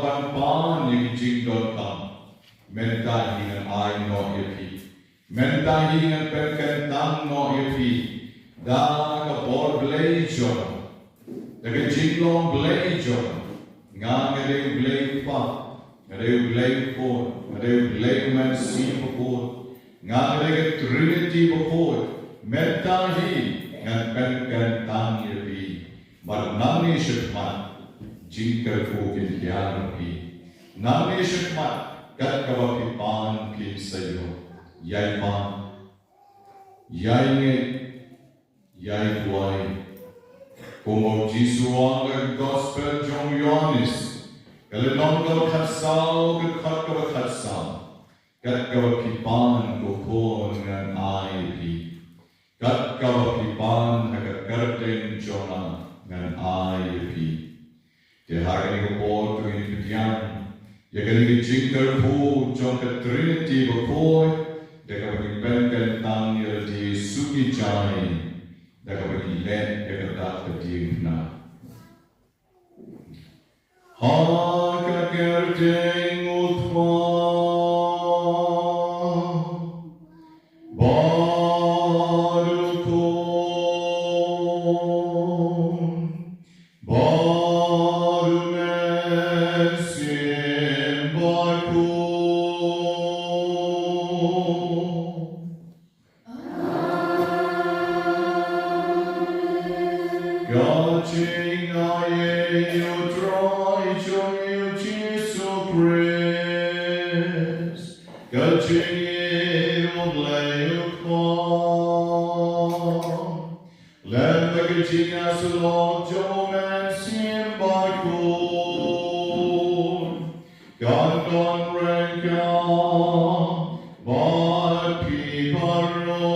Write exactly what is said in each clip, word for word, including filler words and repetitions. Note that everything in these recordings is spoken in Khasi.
ban pan ïa ki jingdonkam. Mynta hi ngan ai noh ïa phi. Mynta hi ngan pynkyntang noh ïa phi da ka bor Blei jong nga, da ka jinglong Blei jong nga. Nga, nga dei u Blei u Kpa, nga dei u Blei u Khun, nga dei u Blei u Mynsiem Bakhuid. Nga, nga dei ka Trinity bakhuid. Mynta hi ngan pynkyntang ïa phi. Bad nangne shakhmat jingkyrkhu kin hiar ïa phi. Nangne shakhmat kat kaba phi pan phin sa ïoh. Ïai pan, ïai ngeit, ïai duwai. Kumba u Jisu u ong ha ka Gospel jong u Ïoannis, ka lynnong kaba khatsaw, ka dkhot kaba khatsaw. Kat kaba phi pan, ko khun, ngan ai ïa phi. Kat kaba phi pan ha ka kyrteng jong nga, ngan ai ïa phi. Te ha kane ka por to ngin pdiang ïa kane ka jingkyrkhu jong ka Trinity bakhuid da kaba ngin pynkyntang ïa lade suki jai, da kaba ngin leh ïa ka dak ka diengphna. Ha ka kyrteng u Kpa bad u Khun bad u Mynsiem Bakhuid. Ka jingaiei u Trai jong ngi u Jisu Khrist, ka jingim u Blei u Kpa, lem bad ka jingïasyllok jong u Mynsiem Bakhuid, kan don ryngkat bad phi baroh.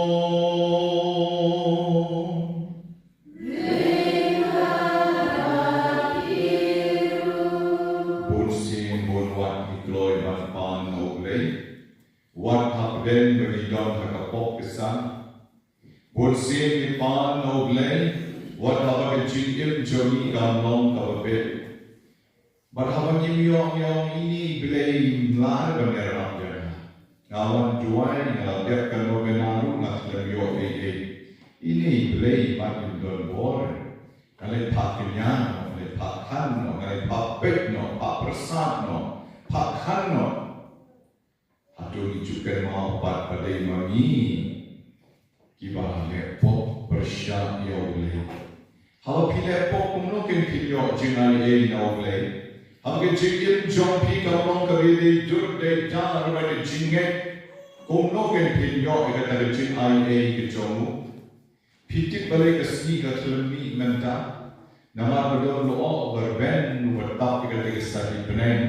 Bun sien bun wat ngi kloi ban pan na U Blei. Wat hapdeng ba ngi don ha ka pop ka sam. Bun sien ngi pan na U Blei wat haba ka jingim jong ngi kam long kaba bit. Bad haba ngim ïoh, ngi ong, ine i Blei im lah ban ïarap ïa nga. Nga wan duwai, nga la dep ka novena ruh nga khlem ïoh ei ei. Ine i Blei im don bor. Nga leit phah kñia noh, nga leit phah khan noh, nga leit phah peit noh, phah pyrsad noh, phah khan noh. Hato ngi ju kynmaw pat ba dei ma ngi kiba leh pop pyrshah ïa U Blei? Haba phi leh pop kumno kin phin ïoh jingaiei na U Blei? Haba ka jingim jong phi kam long kaba dei dud dei dar bad ka jingngeit, kumno kin phin ïoh ïa kata ka jingaiei ka jong u? Phi tip balei ka sngi ka khlem mih mynta? Namar ba don lyoh ba rben uba tap ïa kata ka sahit bneng,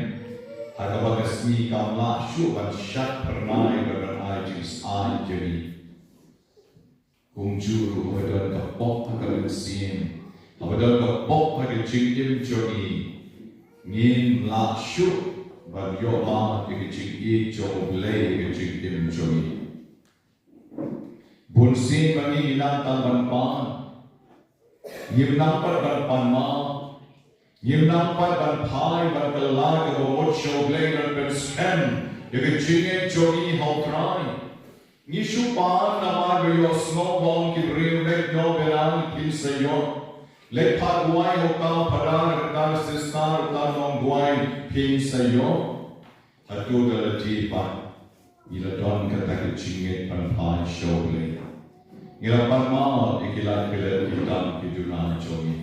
ha kaba ka sngi kam lah shuh ban shad phyrnai bad ban ai jingsai jong ngi. Kumjuh ruh haba don ka pop ha ka mynsiem, haba don ka pop ha ka jingim jong ngi, ngim lah shuh ban ïoh mad ïa ka jingïeit jong U Blei ha ka jingim jong ngi. Bun sien ma ngi ngi nang tang ban pan. Ngim nang pat ban pan map. Ngim nang pat ban phai ban kylla kaba mut sha U Blei ban pynskhem ïa ka jingngeit jong ngi ha U Trai. Ngi shu pan namar ba ïohsngew ba ong ki briew leit noh beiñ phin sa ïoh. Leit phah duwai ha uta u phadar, uta u sister, uta u nongduwai phin sa ïoh. Hato da lade pat ngi la don kata ka jingngeit ban phai sha U Blei? Ngi la pan map ïa ki lad ki lem ki tam ki duna jong ngi.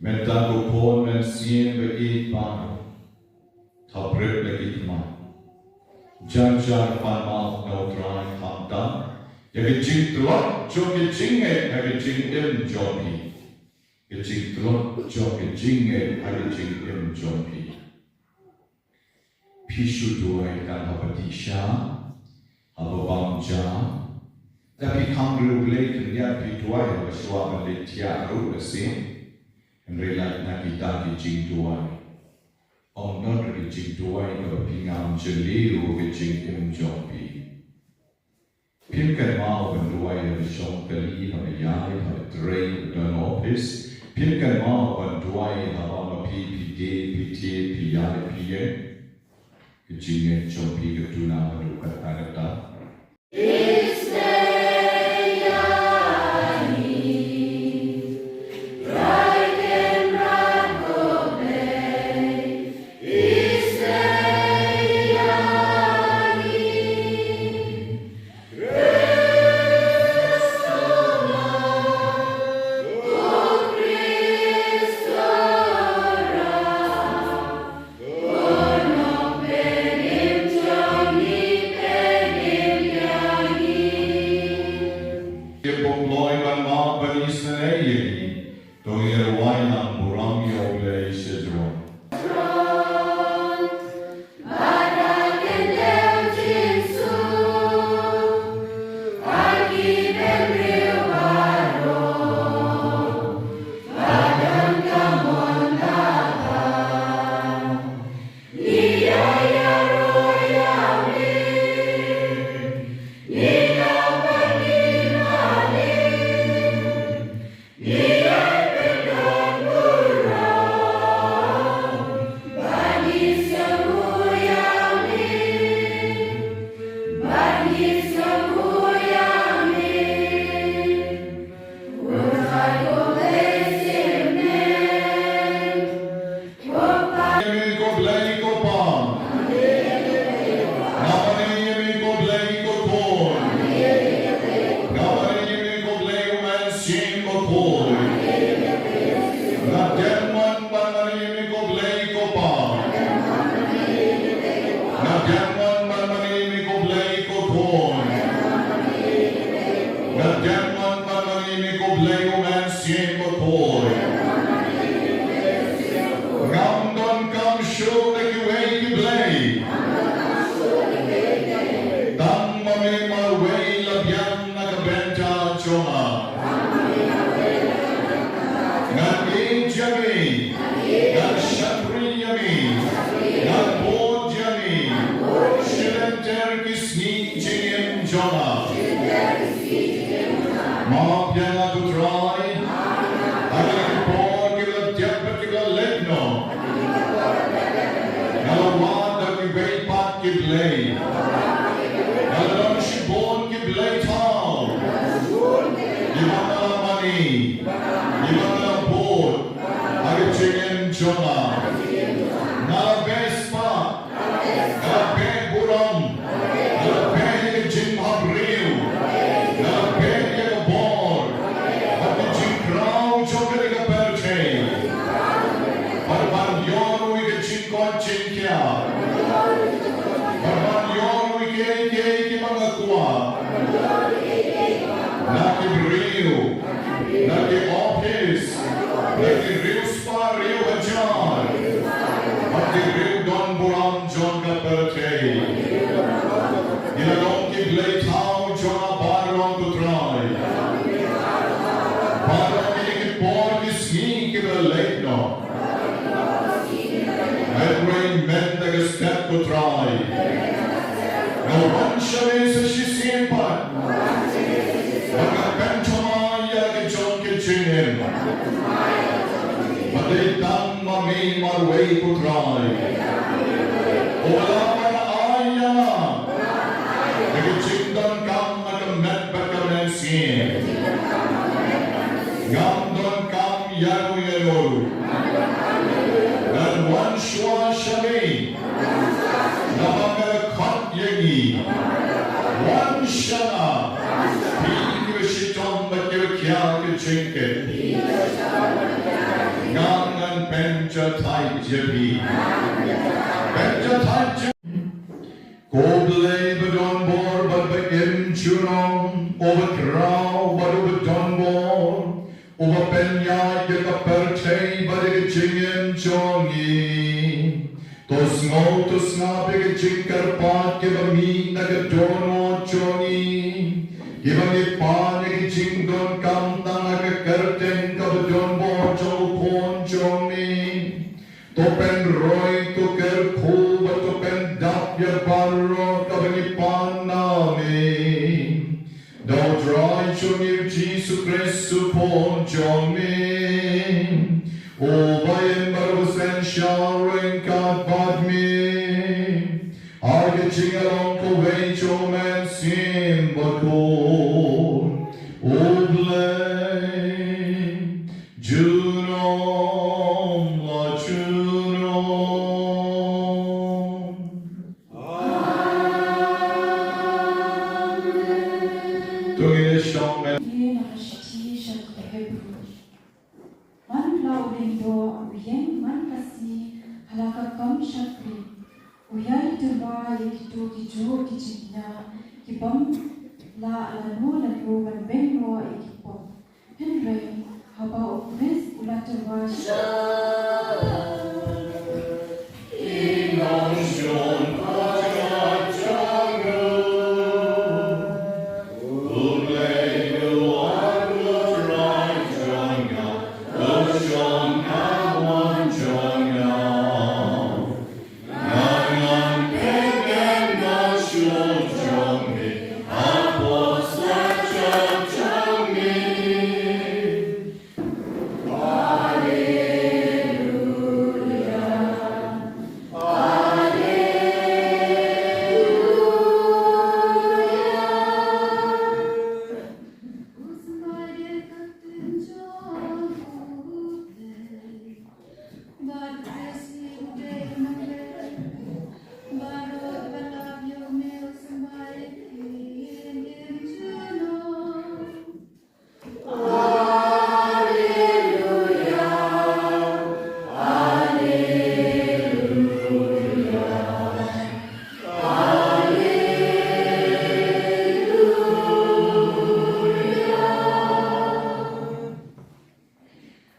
Mynta ko khun mynsiem ba ïeit baroh, khapbrip la ki khmat. Jar jar pan map na U Trai khamtam ïa ka jingtlot jong ka jingngeit ha ka jingim jong phi. Ka jingtlot jong ka jingngeit ha ka jingim jong phi. Phi shu duwai tang haba dih sha, haba bam ja. Da phi khang ïa U Blei khyndiat phi duwai haba shuwa ban leit thiah ruh lashai. Hynrei lait na kita ki jingduwai, ym don ruh ki jingduwai kaba phi ngam jylliew ha ka jingim jong phi. Phim kynmaw ban duwai haba shong kali, haba ïaid, haba trei, haba don office. Phim kynmaw ban duwai haba ma phi phi Phi, phi, phi ïa, phi ïa. Ka jingngeit jong phi ka duna haduh katta katta. Ki pop loi ban map ban isynei ïa ngi. To ngin ïa rwai lang burom ïa U Blei sha jrong. Ïa me ko Blei ko Pa. Nga wan ïa me ko Blei ko Khun. Nga wan ïa me ko Blei U Mynsiem Bakhuid. Nga dang wan ban wan ïa me ko Blei ko Pa. Nga dang wan ban wan ïa me ko Blei ko Khun. Nga dang wan ban wan ïa me ko Blei U Mynsiem Bakhuid. Ngam donkam shuh da kiwei ki blei. Tang ma me marwei la biang na ka bynta jong nga. Ngan ïeit ïa me. Ngan shakri ïa me. Ngan bud ïa me. Shilynter ki sngi jingim jong nga. Map ïa nga ko Trai. Ha kine ki por kiba la dep bad kiba la leit noh, nga la wad da kiwei pat ki blei. Nga la don shibun ki blei thaw kiba nga la mane, kiba nga la bud ha ka jingim jong nga. Nga la beh spah, nga la beh burom, nga la beh ïa ka jingmyntoi, nga la beh ïa ka bor bad ka jingkraw jong kane ka pyrthei. Bad ban ïoh ruh ïa ka jingkoit jingkhiah, bad ban ïoh ruh ïa kiei kiei kiba nga kwah na ki briew, na ki ophis, na ki riewspah riewhajar bad ki riew don burom jong ka pyrthei. Ngi la long ki blei thaw jong nga baroh ko Trai. Baroh kine ki por ki sngi kiba la leit noh, nga kren mynta ka step ko Trai. Nga wan sha me sa shisien pat. Bad nga pynthymmai ïa la ka jong ka jingim. Bad dei tang ma me marwei ko Trai uba lah ban ai ïa nga da ka jingdonkam na ka met bad ka mynsiem. Ngam donkam ïano ïano ruh. Ngan wan shuwa sha me. Namar nga la khot ïa ngi. Wan sha nga, phi kiba shitom bad kiba khia ka jingkit. Nga ngan pynjathait ïa phi. Pynjathait ïa Ko Blei ba don bor bad ba im jurong, uba khraw bad uba don bor, uba pynïaid ïa ka pyrthei bad ïa ka jingim jong ngi. To sngew, to sngap ïa ka jingkyrpad kaba mih na ka dohnud jong ngi, kiba ngi pan ïa ka jingdonkam tang ha ka kyrteng kaba don bor jong u Khun jong ngi. To pynroi, to kyrkhu bad to pyndap ïa baroh kaba ngi pan na me. Da U Trai jong ngi U Jisu Khrist U Khun jong me, uba im bad uba sngewsih U ïai tyrwa ïa kito kijuh ki jingñiah ki bym lah lano lano ban beiñ noh ïa ki pop. Hynrei haba u Khrist u la tyrwa sha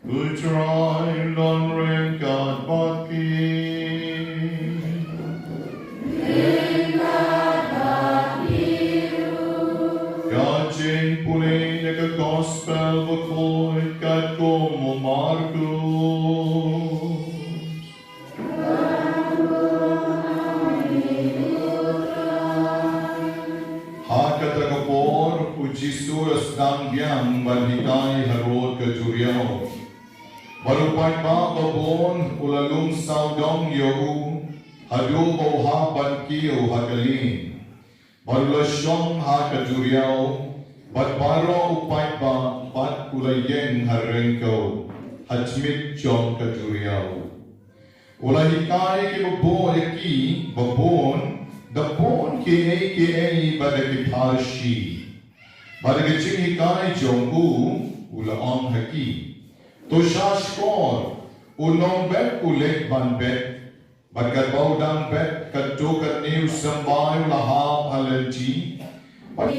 U Trai un don ryngkat bad phi. Ka jingpule na ka Gospel bakhuid katkum u Markus. Ha kata ka por u Jisu u la sdang biang ban hikai harud ka duriaw. Bad u paidbah babun u la lum sawdong ïa u haduh ba u hap ban kiew ha ka lieng. Bad u la shong ha ka duriaw bad baroh u paidbah, bad u la ïeng ha ryngkew ha khmih jong ka duriaw. U la hikai ïa ki babun, ïa ki babun da bun kiei kiei bad da ki pharshi. Bad da ka jinghikai jong u, u la ong ha ki: To shahshkor, uno bad u leit ban bet. Bad katba u dang bet, katto katne u symbai u la hap ha lynti. Bad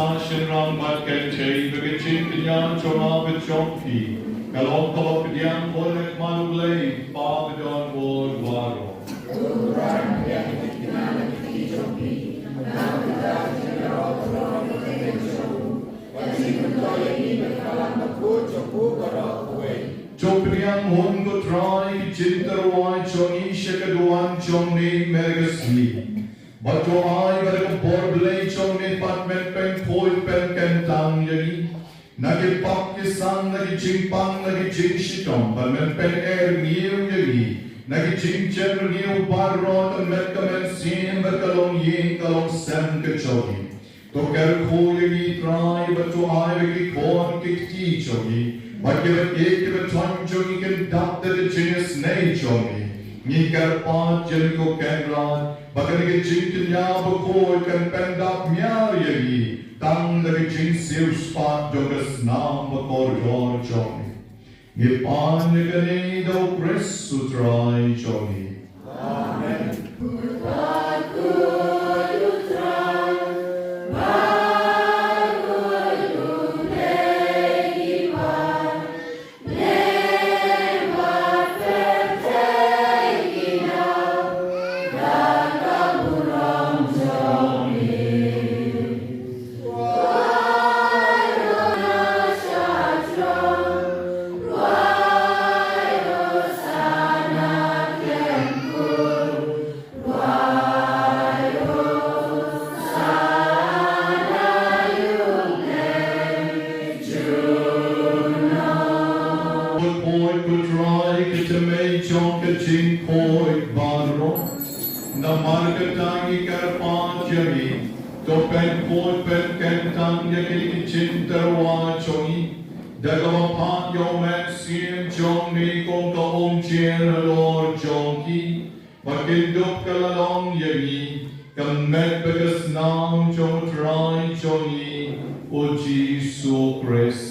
Shynrang bad kynthei, ba ka jingkñia jong nga bad jong phi ka long kaba pdiang bun ha khmat U Blei, U Kpa badonbor baroh. To pdiang hun, ko Trai, ka jingtyrwa jong ngi sha ka duwan jong me mar ka sngi. Bad to ai ba da ka bor Blei jong me pat men pynkhuid pynkyntang ïa ngi na ki pop ki san, na ki jingpang, na ki jingshitom, bad men pynrngiew ïa ngi na ki jingjynrngiew baroh, ka met ka mynsiem bad ka longïing ka longsem ka jong ngi. To kyrkhu ïa ngi Trai, bad to ai ba ki khun ki kti jong ngi bad kiba ïeit kiba thoiñ jong ngi kin dap da ka jingisynei jong ngi. Ngi kyrpad ïa ngi, ko Kynrad, ba kane ka jingkñia bakhuid kan pyndap ñiar ïa ngi tang da ka jingsiewspah jong ka snam bakordor jong ngi. Ngi pan ïa kane da U Khrist U Trai jong ngi. Amen. Khuid, ko Trai, ka tymmen jong ka jingkhuid baroh. Namar kata ngi kyrpad ïa ngi, to pynkhuid pynkyntang ïa kine ki jingtyrwa jong ngi da kaba phah ïa U Mynsiem jong me kum ka umjer halor jong ki, ba kin dup ka la long ïa ngi ka met bad ka snam jong U Trai jong ngi U Jisu Khrist.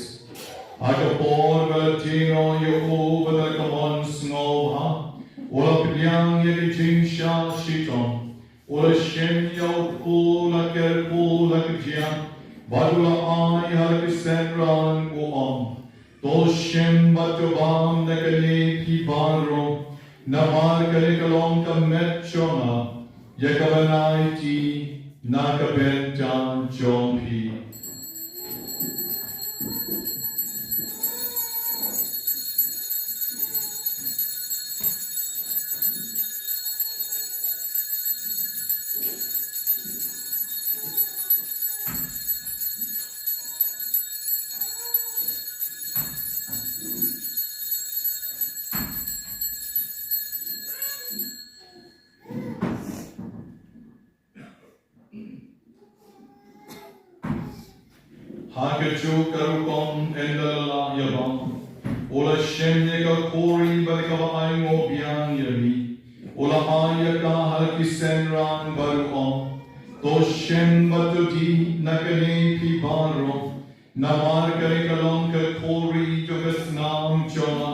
Ha ka por ba la die noh ïa u bad ha ka mon sngewbha u la pdiang ïa ka jingshah shitom, u la shim ïa u kpu, u la kyrkhu, u la kdiang, bad u la ai ha la ki synran, u ong: To shim bad to bam na kane phi baroh, namar kane ka long ka met jong nga, ïa kaba ngi aiti na ka bynta jong phi. Ha kajuh ka rukom, ynda la lah ïa bam, u la shim ïa ka khuri bad kaba ainguh biang ïa ngi, u la ai ïa ka ha la ki synran bad u ong: To shim bad to dih na kane phi baroh, namar kane ka long ka khuri jong ka snam jong nga,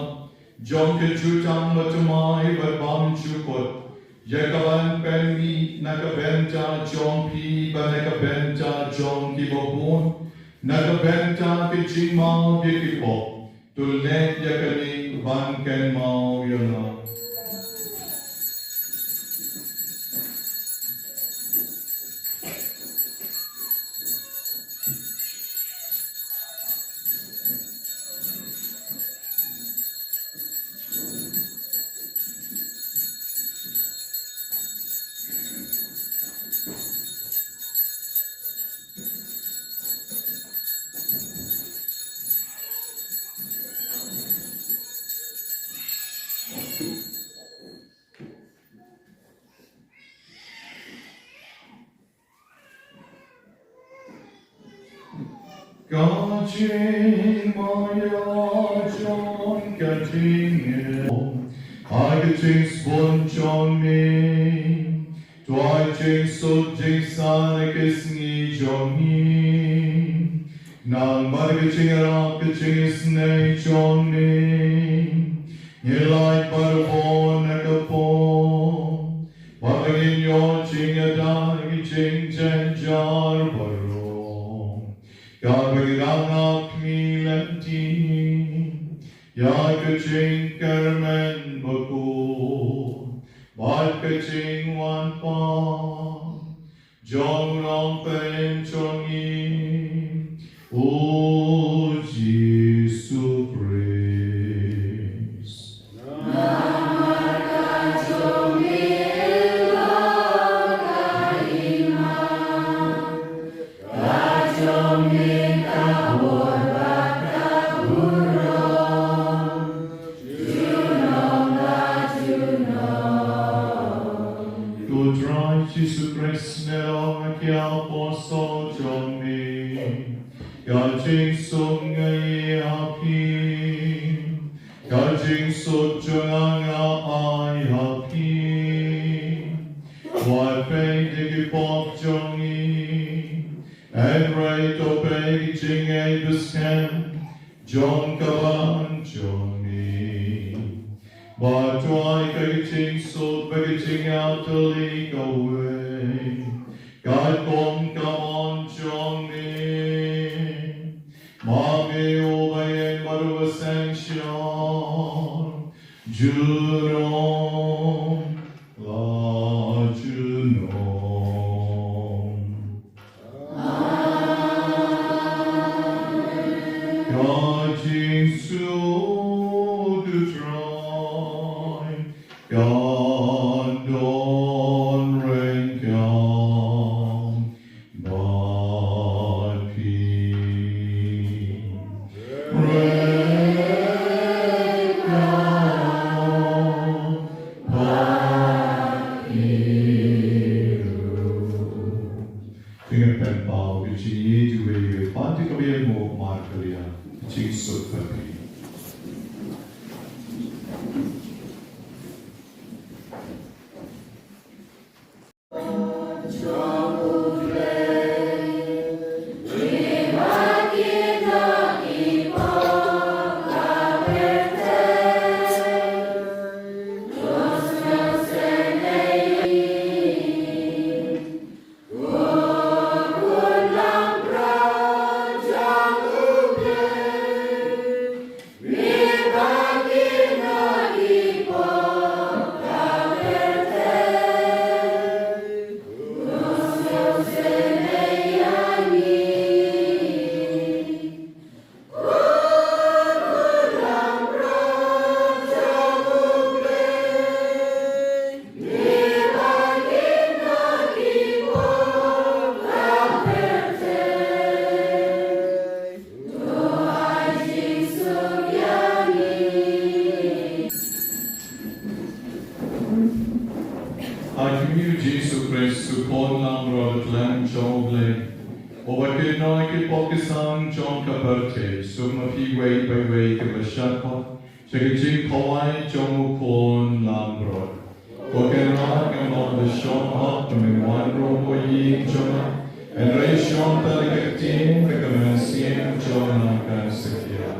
jong ka jutang bathymmai bad bymjukut, ïa kaban pynmih na ka bynta jong phi bad na ka bynta jong kiba bun, na ka bynta ka jingmap ïa ki pop. To leh ïa kane ban kynmaw ïa nga. Ka jingmaïa jong ka jingim, ha ka jingsbun jong me, to ai jingsuk jingsan ha ki sngi jong ngi. Namar ka jingïarap ka jingisynei jong me, ngin lait baroh na ka pop, bad ngin ïoh jingïada ha ki jingjynjar baroh. Kaba ngi dang ap kmie lynti ïa ka jingkyrmen bakhuid bad ka jingwan pat jong u Nongpynim jong ngi, u Jisu Khrist. U Trai Jisu Khrist, ne long ha ki apostol jong me, ka jingsuk nga ai ha phi, ka jingsuk jong nga nga ai ha phi. Wat peit ïa ki pop jong ngi, hynrei to peit ïa ka jingïeit bad ka jong ka balang jong me. Bad to ai ka jingsuk bad ka jingïatylli kawei, katkum ka mon jong me. Ma me uba ïeit bad uba synshar junom la junom. Ka jingsuk U Trai kan don ryngkat bad phi. Ryngkat bad phi ruh. Te ngin pynpaw ka jingïeit iwei iwei pat, te kaba ïa ngi markylliang ka jingsuk bad ka jingpynpaw. Ha khmih U Jisu Khrist, U Khun langbrot Khlem jong U Blei, uba kynnoh ïa ki pop ki san jong ka pyrthei, suk ma phi iwei pa iwei kiba shakhmat sha ka jingkhawai jong U Khun langbrot. Ko Kynrad, ngam ot ban shong hok, ba men wan rung ha ïing jong nga, hynrei shong tang da ka ktien, ba ka mynsiem jong nga kan sakhia.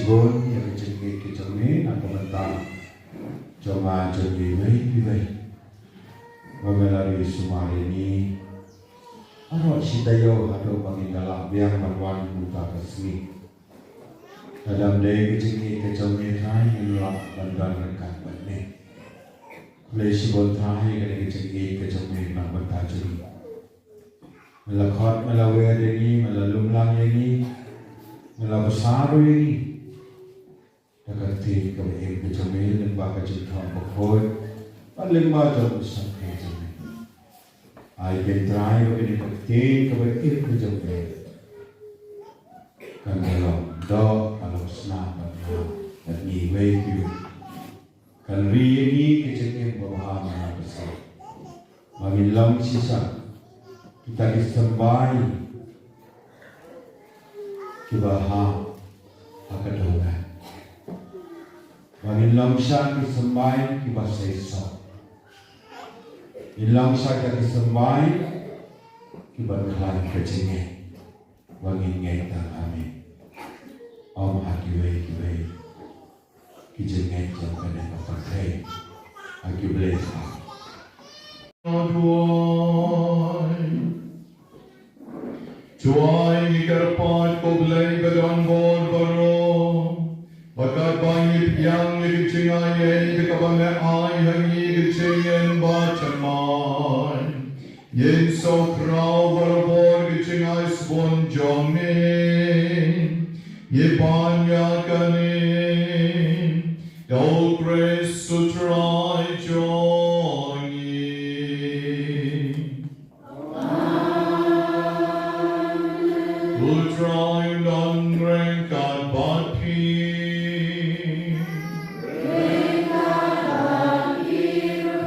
Bun ïa ka jingïeit ka jong me na ka bynta jong nga jong ngi iwei pa iwei. Ba me la ri sumar ïa ngi baroh shi taïew haduh ba ngin da lah biang ban wan mynta ka sngi. Lada ym dei ka jingïeit ka jong me Trai ngim lah ban don ryngkat bad me. Khublei shibun Trai ïa kane ka jingïeit ka jong me na ka bynta jong ngi. Me la khot, me la wer ïa ngi, me la lum lang ïa ngi, me la bsa ruh ïa ngi. Da ka ktien kaba im ka jong me lyngba ka jingthoh bakhuid bad lyngba jong u Mynsiem Bakhuid jong me. Ai Trai ba kane ka ktien kaba im ka jong me kan da long doh, kan long snam bad nga bad ngi iwei pa iwei. Kan ri ïa ngi ka jingim babha man la ka sngi. Ba ngin long shisha kita ki symbai kiba ha ha ka dewïong. Ba ngin long shisha ki symbai kiba seisoh. Ngin long shisha kita ki symbai kiba khlaiñ ka jingngeit. Ba ngin ngeit tang ha me. Ym ha kiwei kiwei ki jingngeit jong kane ka pyrthei. Ha ki Blei ka. Duwai. Duwai, ngi kyrpad ko Blei ba don bor baroh, ba katba ngi pdiang ïa ka jingaiei da kaba me ai ha ngi ka jingim bathymmai, ngin sngewkhraw barabor ka jingaisbun jong me. Ngi pan ïa kane da u Khrist u Trai jong ngi. U Trai un don ryngkat bad phi.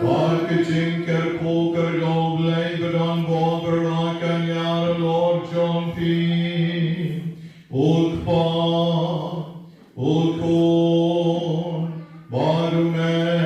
Bad ka jingkyrkhu kyrkhu U Blei ba don bor baroh kan ïar halor jong phi. U Kpa, U Khun, bad U Mynsiem